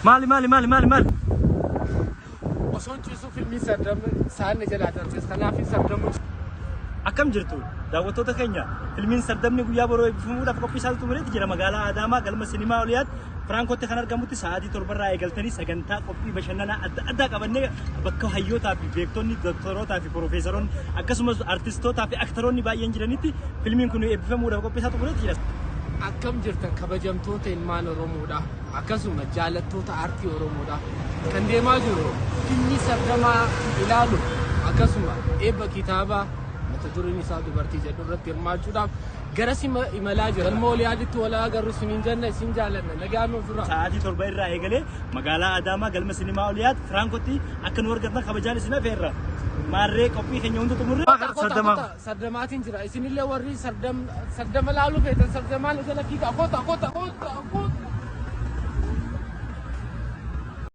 Maali maali maali maali maali? Osoon ciisuu filmii sardama sa'aan na jalaa darbes kanaaf sardamuu. Akkam jirtu daawwattoota keenya filmiin sardamni guyyaa boroo eebbifamuudhaaf qophii isaa xumureetti jira magaalaa Adaamaa galma sinimaa Oliyaat Firaankootti kan argamutti sa'aatii torbarraa eegaltanii sagantaa qophii bashannanaa adda addaa qabannee bakka hayyootaa fi beektonni dooktorootaa fi piroofeesaroonni akkasumas artistootaa fi aktaroonni baay'een jiranitti filmiin kun eebbifamuudhaaf qophii isaa xumureetti jira. Akkam jirtan kabajamtoota ilmaan Oromoodha. Akkasuma jaalattoota aartii Oromoodha. Kan deemaa jiru filmii sardamaa ilaalu akkasuma eebba kitaabaa mata dureen isaa dubartii jedhu irratti hirmaachuudhaaf gara sima imalaa jira. Galma Oliyaaditti wal agarru isiniin jenna isin jaalanna nagaa nuuf tura. Sa'aatii torba irraa eegalee magaalaa Adaamaa galma sinimaa Oliyaat Firaankootti akka nu argatan kabajaan isin afeerra. Maarree qophii keenya hunda xumurre. Sardamaa. Sardamaatiin jira. Isinillee warri sardama laaluu feetan sardamaan jala fiigaa. Kota kota kota kota.